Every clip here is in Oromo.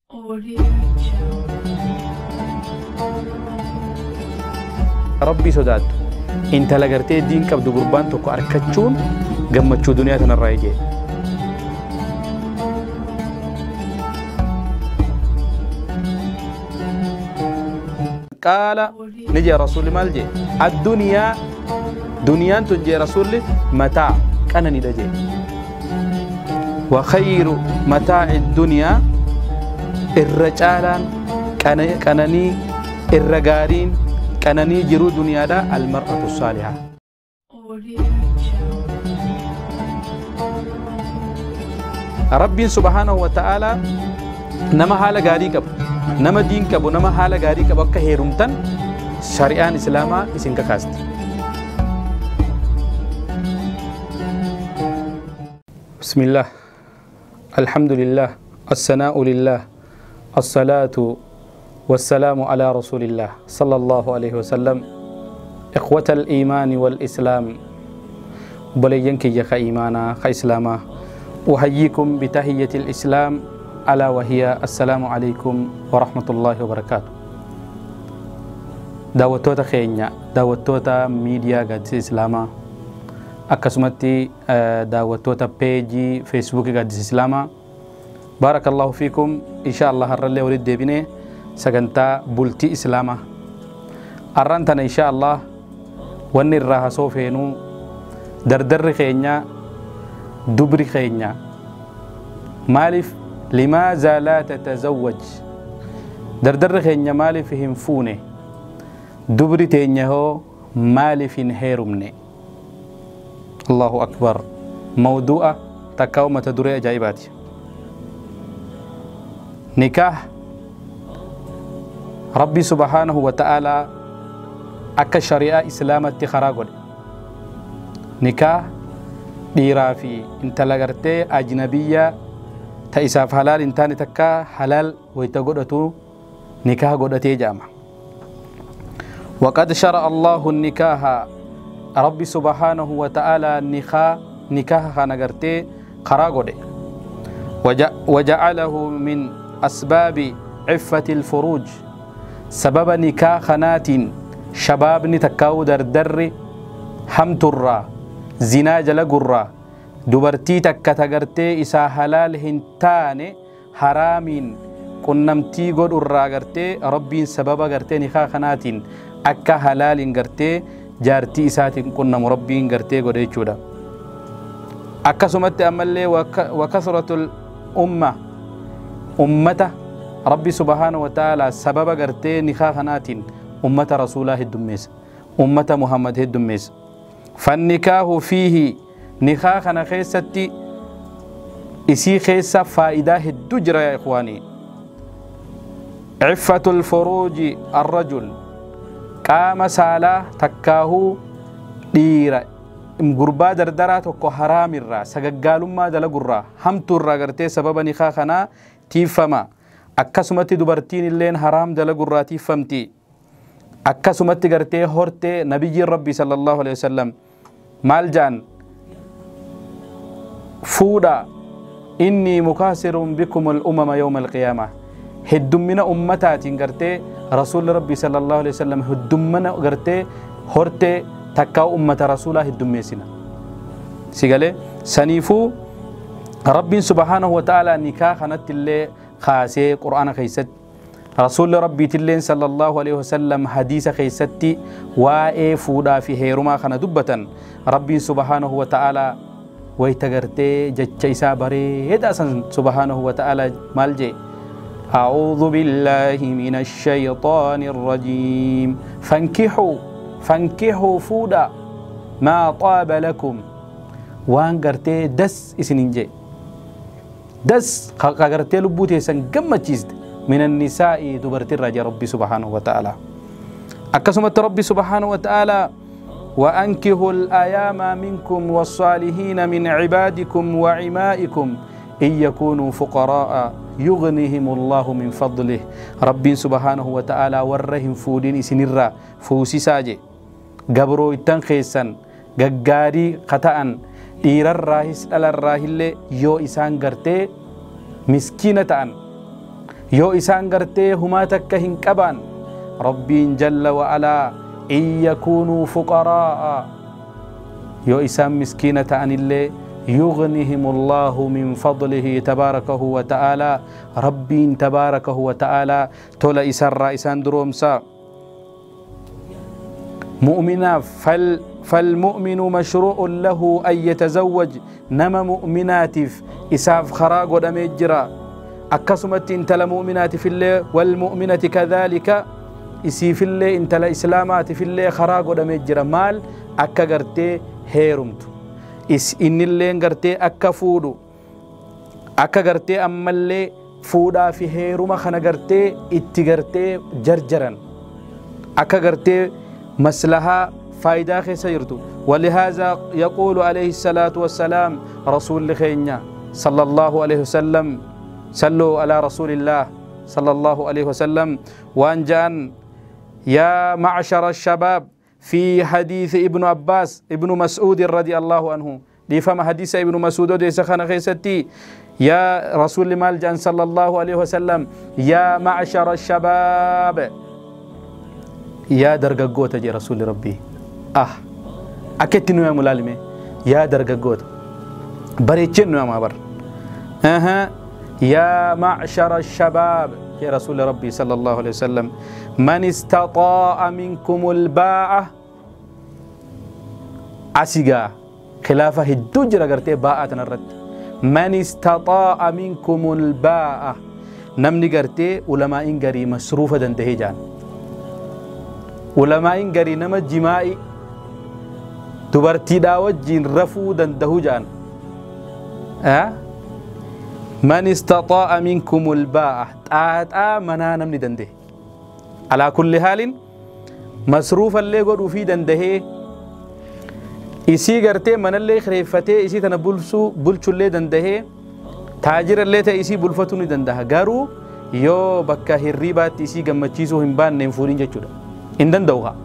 Audio Jungle. Rabbii sodaattu intala gartee diin qabdu gurbaan tokko argachuun gammachuu duniyaa tanarraa eegee. Qaala ni jee rasuulli maal jee addunyaa duniyaan tun jee rasuulli mataa qananiidha jee. Wa khayru mataa'i duniyaa irra caalaan qananii irra gaariin qananii jiruu duniyaadha almar'atu saalihaa. Audio Jungle. Rabbiin subhaanahu wa ta'aalaa nama haala gaarii qabu, nama diin qabu, nama haala gaarii qabu akka heerumtan shari'aan islaamaa isin kakaasti. Bismillah, alhamdulillah, assanaa'u lillah, assalaatu wassalaamu alaa rasuulillah sallallahu alaihi wasallam. Ikhwata al-iimaani wal-islaam, obboleeyyan kiyya ka iimaanaa ka islaamaa, أحييكم بتحية الإسلام ألا وهي السلام عليكم ورحمة الله وبركاته. دعوتوتا خينيا، دعوتوتا ميديا قدس إسلاما، أكسمتي دعوتوتا بيجي فيسبوك قدس إسلاما. بارك الله فيكم. إن شاء الله هرلي ولد ديبيني سجنتا بولتي إسلاما أرانتنا إن شاء الله وني الراها سوفينو دردر خينيا دبر خينيا مالف لماذا لا تتزوج دردر خينيا مالف هنفوني دبر تينيا هو مالف هيرمني. الله أكبر. موضوع تكاومة تدري جايباتي نكاح ربي سبحانه وتعالى أكا شريعة إسلامة تخراغل نكاح dhiiraa fi intala gartee ajnabiyya ta isaaf halaal hin taane takka halaal wayita godhatu nikaah godhatee jedhama. وقد شرع الله النكاح ربي سبحانه وتعالى نكاح kana gartee karaa godhe وجعله من أسباب عفة الفروج سبب نكاح kanaatiin shabaabni takkaa'uu dardarri hamturraa zinaa jala gurraa dubartii takka tagartee isaa halaal hin taane haraamiin qunnamtii godhurraa gartee rabbiin sababa gartee nikaa kanaatiin akka halaaliin gartee jaartii isaatiin qunnamu rabbiin gartee godhe jechuudha. Akkasumatti ammallee wakasratul umma ummata rabbi subhaanahu wa ta'ala sababa gartee nikaa kanaatiin ummata rasuulaa heddummeessa, ummata Muhammad heddummeessa. فالنكاح فيه نكاح خنا خيستي إسي خيسة فائدة الدجرة يا إخواني. عفة الفروج الرجل قام سالا تكاهو ديرا غربا دردرا تكو حرام الرا سغغالو ما دلغرا همتو الرا غرتي سبب نكاح خنا تيفما أكسمتي دبرتين اللين حرام دلغرا تيفمتي akkasumatti gartee hortee nabiyyiin rabbii sallallahu alaihi wasallam maal jaan fuudha inni mukaasirun bikum al-umama yawma al-qiyaama heddummina ummataatiin gartee rasuulli rabbii sallallahu alaihi wasallam heddummina gartee hortee takkaa ummata rasuulaa heddummeessina si galee saniifuu rabbiin subhaanahu wa ta'aalaa nikaa kanatti illee kaasee qur'aana keessatti رسول ربي تلين صلى الله عليه وسلم حديث خيستي وائي فودا في هيرما خنا دبتا ربي سبحانه وتعالى ويتغرتي جتشيسا بريد أسن سبحانه وتعالى مالجي أعوذ بالله من الشيطان الرجيم فانكحوا فانكحوا فودا ما طاب لكم وان غرتي دس إسننجي دس غرتي لبوتي سن قمتشيست من النساء دبرت الرجال ربي سبحانه وتعالى. أكسمت ربي سبحانه وتعالى وأنكهوا الأيام منكم والصالحين من عبادكم وعمائكم إن يكونوا فقراء يغنيهم الله من فضله. ربي سبحانه وتعالى ورهم فودين سنرا فوسي ساجي قبرو التنخيسا ققاري قطعا دير الراهس على الراهل يو إسان قرتي مسكينة. Yoo isaan gartee humaa takka hin qaban, Rabbiin jalla wa'alaa in yakuunuu fuqaraa'a, yoo isaan miskiina ta'anillee, يغنهم الله من فضله تباركه وتعالى. ربين تباركه وتعالى تولا إسان رئيسان درومسا. مؤمنا فالمؤمن مشروع له أن يتزوج. نما مؤمناتف إساف خراغ ودمجرا أكسمت انت لمؤمنات في الله، والمؤمنة كذلك إسي في الله انت لإسلامات في الله خراغ ودمجرا. مال أكا هيرمت إس إن اللي غرتي أكا فودو أكا غرتي أما اللي فودا في هيروما خنا غرتي إتي جرجرا أكا غرتي مسلها فايدة خسيرتو. ولهذا يقول عليه الصلاة والسلام رسول خينا صلى الله عليه وسلم، صلوا على رسول الله صلى الله عليه وسلم، وأن جاء يا معشر الشباب في حديث ابن عباس ابن مسعود رضي الله عنه. لفهم حديث ابن مسعود دي سخن خيستي يا رسول مال جان صلى الله عليه وسلم يا معشر الشباب، يا درغغوت جي رسول ربي. أكتنو يا ملالمي يا درغغوت بريتشنو يا مابر. يا معشر الشباب يا رسول ربي صلى الله عليه وسلم من استطاع منكم الباءة أسيغا خلافة الدجرة قرتي باءة نرد. من استطاع منكم الباءة نمني قرتي علماء قري مصروفة دندهجان، علماء قري نما جمائي تبرتي داوجين رفو دندهجان. من استطاع منكم الباءة تاتا منا نمني دنده. على كل حال مصروف اللي قدو في دنده إسي قرتي من اللي خريفته إسي تنبلسو بلشو اللي دنده تاجر اللي تإسي بلفتوني دنده. قارو يو بكا هريبات إسي قمتشيسو همبان ننفورين جتشودا إن دندوها.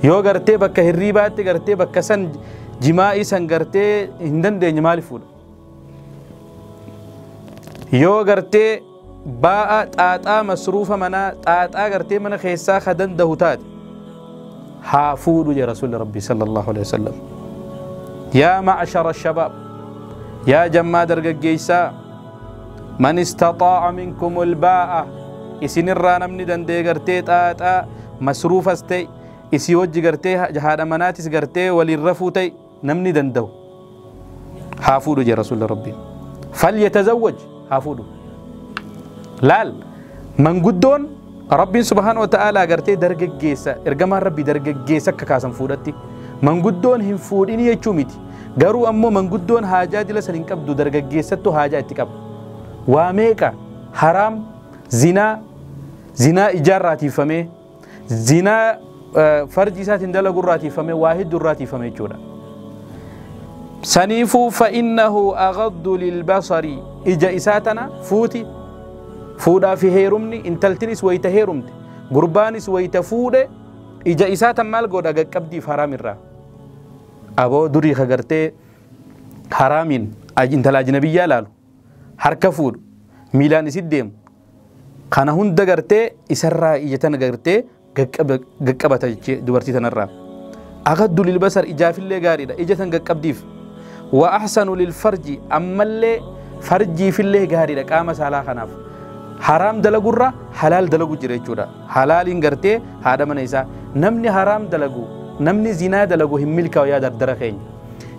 يو قرتي بكا هريبات قرتي بكا سن جمائي سن قرتي إن دنده جمالي فودا. يو قرتي باء تاتا مصروفة منا تاتا قرتي منا خيسا خدن دهوتات حافود يا رسول ربي صلى الله عليه وسلم. يا معشر الشباب يا جماعة درجيسا من استطاع منكم الباء إسين الرانم ندن دي قرتي تاتا مصروفة استي إسي وجه قرتي جهاد مناتس قرتي وللرفوتي نمني دندو حافود يا رسول ربي فليتزوج حافودو. لال من قدون ربي سبحانه وتعالى قرتي درجة جيسة إرجما ربي درجة جيسة كاسم فودتي من قدون هم فوديني يشومتي قالوا أمو من قدون حاجات لسن إنكبدو درجة جيسة تو حاجات تكب واميكا حرام زنا زنا إيجار راتي فمي زنا فرج سات دلق راتي فمي واحد راتي فمي جودا سنيفو فإنه أغض للبصر إجا إساتنا فوتي فودا في هيرمني انتلتنس ويتهيرمت قربانس ويتفوده إجا إساتا مال قودا قبدي في حرام الرا أبو دري خقرتي حرامين انت الأجنبية لالو حركة فود ميلان سيديم خانا هند قرتي إسرا إجتنا قرتي قبتا دورتي تنرى أغد للبصر إجا في اللي قاري إجتنا قبديف وأحسن للفرج أما اللي فرجي في اللي قاري قام سالا خناف حرام دلقورا حلال دلقو جريتشورا حلال إنغرتي هذا من إيسا نمني حرام دلقو نمني زنا دلقو هم ملكا ويا در درخين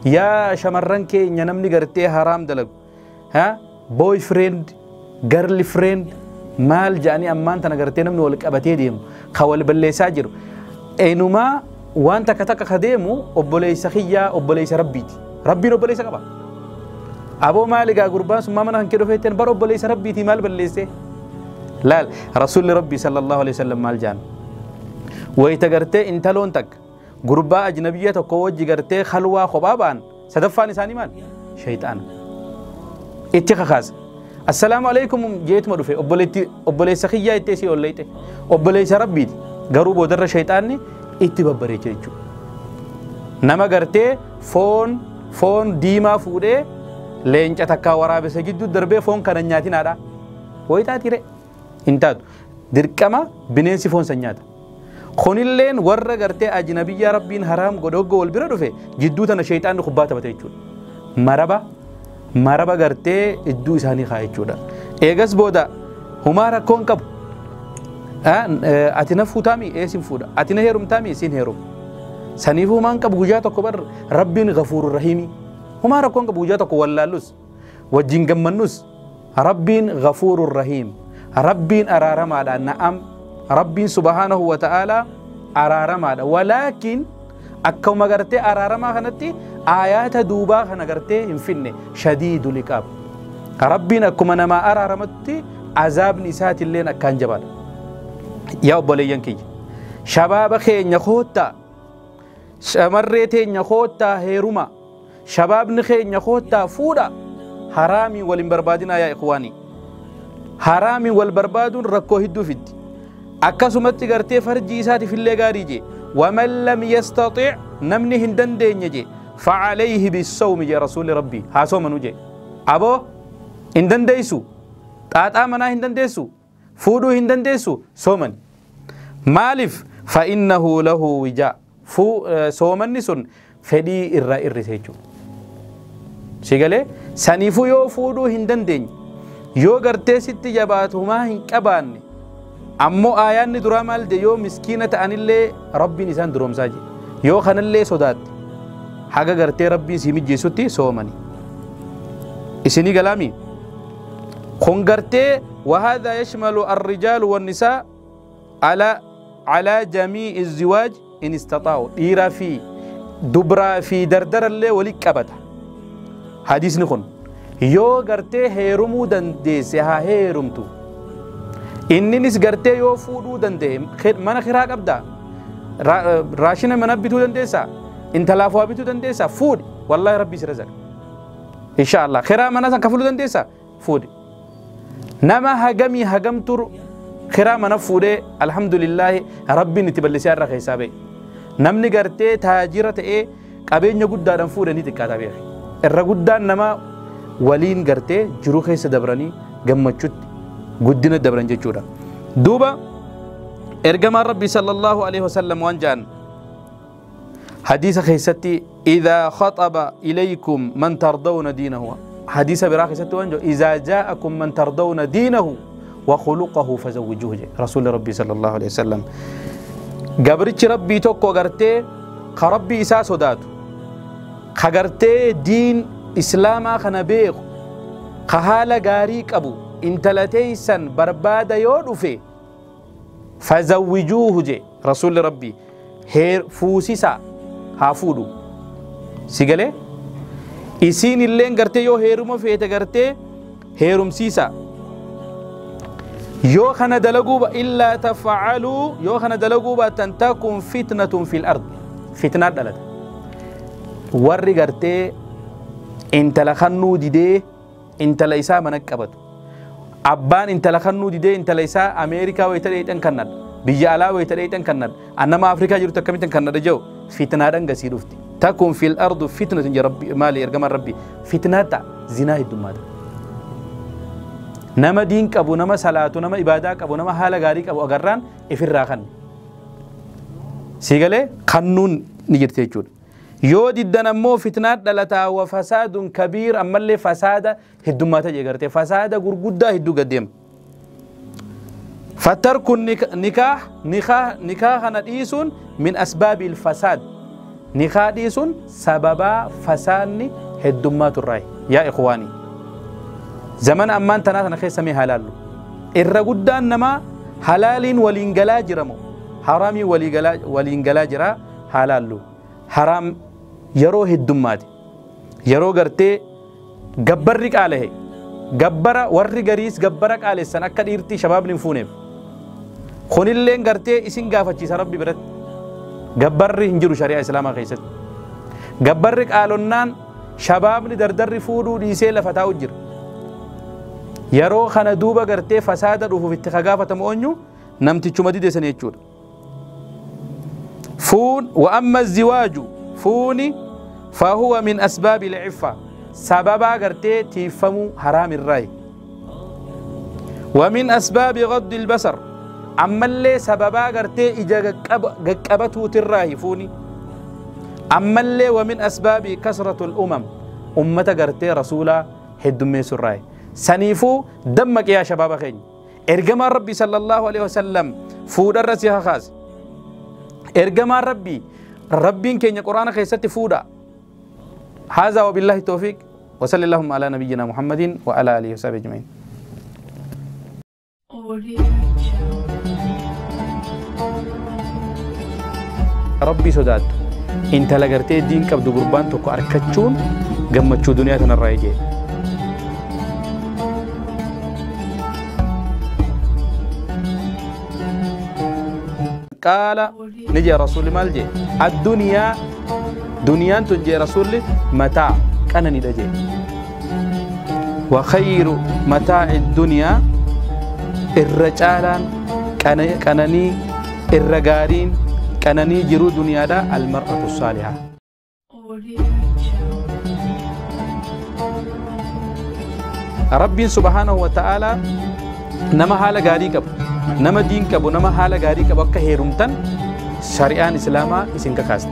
يا شمرن كي نمني غرتي حرام دلقو ها بوي فريند girl friend مال جاني أمان تنغرتي نمني ولك أبتي ديم خوال بلي ساجر إنما وانت كتك خديمو أبولي سخية أبولي ربيتي ربي أبولي سقبا أبو مالك قربان ثم من هنكرو فيتن بر أبولي ربيتي مال بليسه لا رسول ربي صلى الله عليه وسلم مال جان ويتغرتي انتلون تك غربا أجنبية تكوج غرتي خلوة خبابان سدفاني ساني مال شيطان اتخاذ السلام عليكم جيت مدفع أبوليتي أبولي سخية اتسي أوليتي أبولي ربيتي غروب ودر شيطاني اتببري جيجو نما غرتي فون ديما فودي لينچا تكا ورابسه جدو دربي فون كان نياتي نادا ويتاتي ري. Hin taatu. Dirqama bineensi foon san nyaata. Kunilleen warra gartee ajnabiyyaa Rabbiin haraam godhe hoggoo wal bira dhufe jidduu tana shayxaanni kubbaa taphate jechuudha. Maraba gartee idduu isaanii kaa jechuudha. Eegas booda humaa rakkoon qabu. Ati na fuutaami ee sin fuudha. Ati na heerumtaami sin heerum. Saniif humaan qabu guyyaa tokko bar Rabbiin ghafuurur rahiimi. Humaa rakkoon qabu guyyaa tokko wallaallus wajjin gammannus Rabbiin ghafuurur rahiim. Rabbiin araaramaadha na'am. Rabbiin subhaanahu wa ta'ala araaramaadha. Walaakin akkuma gartee araaramaa kanatti aayaata duubaa kana gartee hin finne shadiidul iqaab. Rabbiin akkuma namaa araaramatti azaabni isaatilleen akkaan jabaadha. Yaa obboleeyyan kiyya, shabaaba keenya koottaa, shamarree teenya koottaa heeruma, shabaabni keenya koottaa fuudha. Haraamiin wal hin barbaadinaa yaa ikhwaanii. Haraamiin wal barbaaduun rakkoo hedduu fiddi. Akkasumatti gartee farjii isaatiif illee gaarii jee. Waman lam yastaxic namni hin dandeenye jee facalayhi bissawmi jee rasuulli Rabbii haa soomanu jee. Aboo hin dandeessu, xaaxaa manaa hin dandeessu, fuudhuu hin dandeessu, soomani. Maaliif? Fa'innahu lahu wijaa. Soomanni sun fedhii irraa irrise jechuudha. Si galee saniifuu yoo fuudhuu hin dandeenye, yoo gartee sitti jabaatu humaa hin qabaanne, ammoo aayaanni duraa maal jedhe yoo miskiina ta'anillee Rabbiin isaan duroomsaa jedhe. Yoo kanallee sodaatte haga gartee Rabbiin si mijjeessutti soomani. Isinii galaami? Kun gartee وهذا يشمل الرجال والنساء على جميع الزواج إن استطاعوا. dhiiraa fi dubraa fi dardarallee wali qabata. Hadiisni kun yoo gartee heerumuu dandeesse haa heerumtu. Inninis gartee yoo fuudhuu danda'e mana kiraa qabdaa, raashina mana bituu dandeessaa, intalaaf waa bituu dandeessaa, fuudhi. Wallaahi Rabbi si razaqa. Insha Allah kiraa mana san kafaluu dandeessaa, fuudhi. Nama hagamii hagamtu kiraa mana fuudhee alhamdulillaahi Rabbiin itti bal'isee har'a keessaa ba'e. Namni gartee taajira ta'ee qabeenya guddaadhaan fuudhe ni xiqqaata beeke. Irra guddaan nama waliin gartee jiruu keessa dabranii gammachuutti guddina dabran jechuudha. Duuba ergamaan Rabbii sallallahu alaihi wasallam waan jedhan hadiisa keessatti idhaa khaxaba ilaykum man tardawna diinahu. Hadiisa biraa keessatti waan jedhu idhaa jaa'akum man tardawna diinahu wa khuluqahu fazawwijuhu jedhe rasuulli Rabbii sallallahu alaihi wasallam. Gabrichi Rabbii tokko gartee ka Rabbii isaa sodaatu, ka gartee diin islaamaa kana beeku, ka haala gaarii qabu intala teeysan barbaada yoo dhufe fazawwijuuhu je rasuulli Rabbii fuusisaa haa fuudhu. Si galee isiin illeen gartee yoo heeruma feete gartee heerumsiisa. Yoo kana dalaguu illaa tafacaluu yoo kana dalaguu baattan takun fitnatun fil ard. Fitnaa dhalata. Warri gartee intala kannuu didee intala isaa mana qabatu. Abbaan intala kannuu didee intala isaa Ameerikaa wayita dheeyxan kannadha, biyya alaa wayita dheeyxan kannadha, annama Afrikaa jirtu akkamittan kannadha jedhu fitnaadhaan gasii dhufti. Takun fil ardu fitnatun je Rabbi maali ergamaan Rabbi fitnaa ta'a zinaa heddummaata. Nama diin qabu, nama salaatu, nama ibaadaa qabu, nama haala gaarii qabu agarraan ifirraa kanne. Si galee kannuun ni jirti jechuudha. Yoo diddan ammoo fitnaa dhalataa wa fasaadun kabiir ammallee fasaada heddummaata jee gartee fasaada gurguddaa hedduu gaddeema. Fatarku nikaah kana dhiisuun min asbaabil fasaad. Nikaa dhiisuun sababaa fasaadni heddummaatu irraayi. Yaa ikhwaanii, zamana ammaan tanaa tana keessa mee halaallu. Irra guddaan namaa halaaliin waliin galaa jira moo haraamiin waliin galaa jira halaallu. Haraam yeroo heddummaate, yeroo gartee gabbarri qaalahe, gabbara warri gariis gabbara qaalessan akka dhiirtii shabaabni hin fuuneef. Kunilleen gartee isin gaafachiisa Rabbi biratti. Gabbarri hin jiru shari'aa Islaamaa keessatti. Gabbarri qaalonnaan shabaabni dardarri fuudhuu dhiisee lafa taa'u jira. Yeroo kana duuba gartee fasaada dhufuuf itti gaafatamu eenyu namtichuma dide sana jechuudha. Fuun wa amma ziwaaju fuuni fahuwa min asbaabi al-iffa sababaa gartee tiiffamuu haraam irraayi. ومن أسباب غض البصر، أما اللي سببا قرتي إجا قبته تراهفوني. أما اللي ومن أسباب كسرة الأمم، أمة قرتي رسولا هدمي سراي. سنيفو دمك يا شباب خين. إرجما ربي صلى الله عليه وسلم فود الرسيها خاص. إرجما ربي ربين كين القرآن خيست فودا. هذا وبالله التوفيق، وصلى اللهم على نبينا محمد وعلى آله وصحبه أجمعين. ربي سداد انت لغرتي دين قبض قربان توكو اركچون غمچو دنيا تنرايجي. قال نجي رسول مالجي الدنيا دنيا تنجي رسول متاع كانني دجي، وخير متاع الدنيا الرجالان كانني الرجارين كانني جرو دنيا دا المرأة الصالحة. ربي سبحانه وتعالى نما حال غاري كب نما دين كب نما حال غاري كب وكا هيرمتن شريعة إسلاما إسنك كاست.